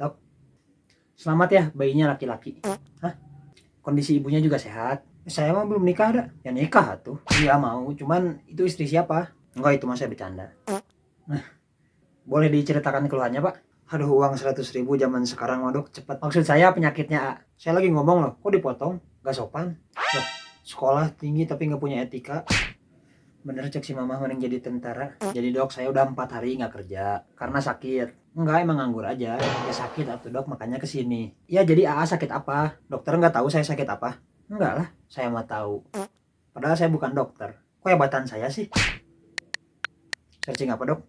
Dok, selamat ya, bayinya laki-laki. Hah? Kondisi ibunya juga sehat? Saya mah belum nikah dah. Ya nikah tuh. Iya mau, cuman itu istri siapa? Enggak, itu mah saya bercanda. Nah, boleh diceritakan keluhannya, Pak? Aduh, uang 100 ribu zaman sekarang mah, Dok, cepat. Maksud saya penyakitnya, A. Saya lagi ngomong loh, kok dipotong? Gak sopan. Loh, sekolah tinggi tapi nggak punya etika. Bener cek si Mama, mending jadi tentara. Jadi, Dok, saya udah 4 hari nggak kerja karena sakit. Enggak, emang nganggur aja. Ya sakit atuh, Dok, makanya kesini. Ya jadi AA sakit apa? Dokter nggak tahu saya sakit apa? Enggak lah, saya mah tahu. Padahal saya bukan dokter. Kok hebatan saya sih? Searching apa, Dok?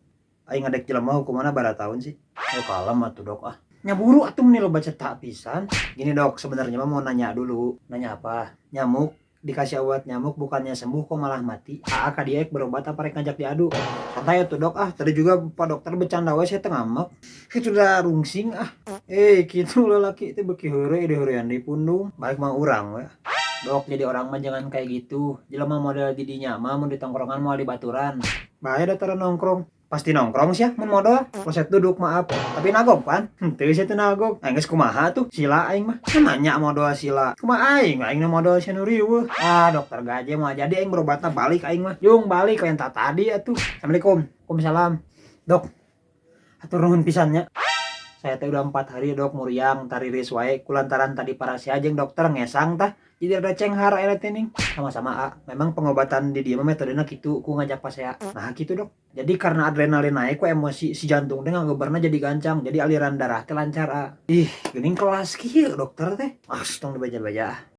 Aing ngadek jelema hukumanna sabaraha tahun sih? Oh, kalem atuh, Dok, ah. Nya buru atuh, meni loba cetak pisan. Gini, Dok, sebenarnya mah mau nanya dulu. Nanya apa? Nyamuk dikasih obat nyamuk bukannya sembuh, kok malah mati. AA ka dieu berobat apa rek ngajak diadu? Santai atuh, Dok, ah. Tadi juga Pak Dokter bercanda we, saya teu ngambek. Itu udah rungsing ah. Eh, gitu lelaki itu beuki heureuy diheureyan di pundung. Balik mah urang we. Dok, jadi orang mah jangan kayak gitu. Jelema model didinya mah mun di tongkrongan moal dibaturan. Bahaya datar nongkrong. Pasti nongkrong sih ya, mun modal. Kloset duduk, maaf. Tapi nagog pan? Henteu, sia teu nagog. Aing geus kumaha tuh? Sila aing mah. Nanya modal sila. Kumaha aing? Aing nu modal sia nu riweuh. Ah, Dokter gaje moal jadi aing berobatna, balik aing mah. Jung balik lain tak tadi atuh. Assalamualaikum. Waalaikumsalam. Dok. Hatur nuhun pisan nya. Saya teh udah 4 hari, Dok, muriang tariris wae kulantaran tadi parasea jeung dokter ngesang tah, jadi ada cenghar aya teh ning. Sama-sama, A. Memang pengobatan di dieu mah metodena kitu, ku ngajak pasea. Nah, gitu, Dok. Jadi karena adrenalin naik ku emosi, si jantung teh ngagebarna jadi gancang, jadi aliran darah teh lancar, A. Ih, geuning kelas kieu dokter teh. Ah, tong dibaca-baca.